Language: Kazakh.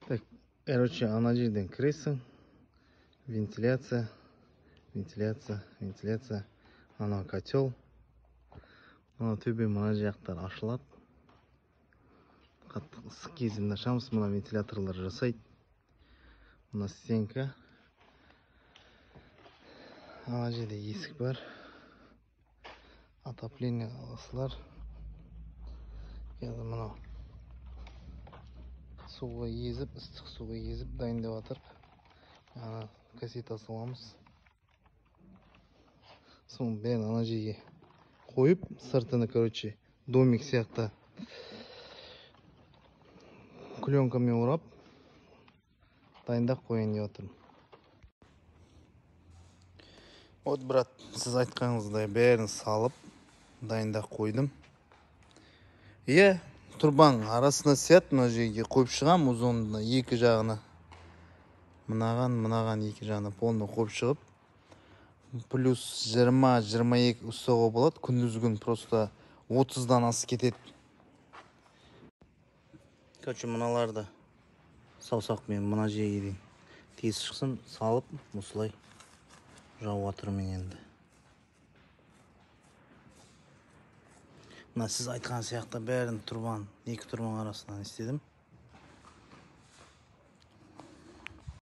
Так, короче, ана жерден кіресің. Вентиляция, вентиляция, вентиляция. Анау котел. Мына төбе мына жақтар ашылады. Қатты ыстық кезінде ашамыз. Мына вентиляторлар жасайды. Мына стенка. Ана жерде есік бар. Отопление аласылар. Енді мынау суға езіп, ыстық суға езіп дайындап жатырық. Ана кассета саламыз. Соның бәрін ана жерге қойып, сыртыны, короче, домик сияқты пленкамен орап дайындап қояйын деп жатырмын. Вот, брат, сіз айтқаныңыздай бәрін салып дайындап қойдым. Иә, турбаның арасына сияды, мына жерге қойып шығамын, ұзынына екі жағына. Мынаған, мынаған екі жағына полный қойып шығып, плюс 20-22 ұстауға болады. Күндіз күн просто 30-дан асып кетеді. Короче, мыналарды саусақпен мына жерге дейін тез шықсын, салып осылай жауып жатырмын енді. Мына сіз айтқан сияқты бәрін турбан, екі турбаның арасынан істедім.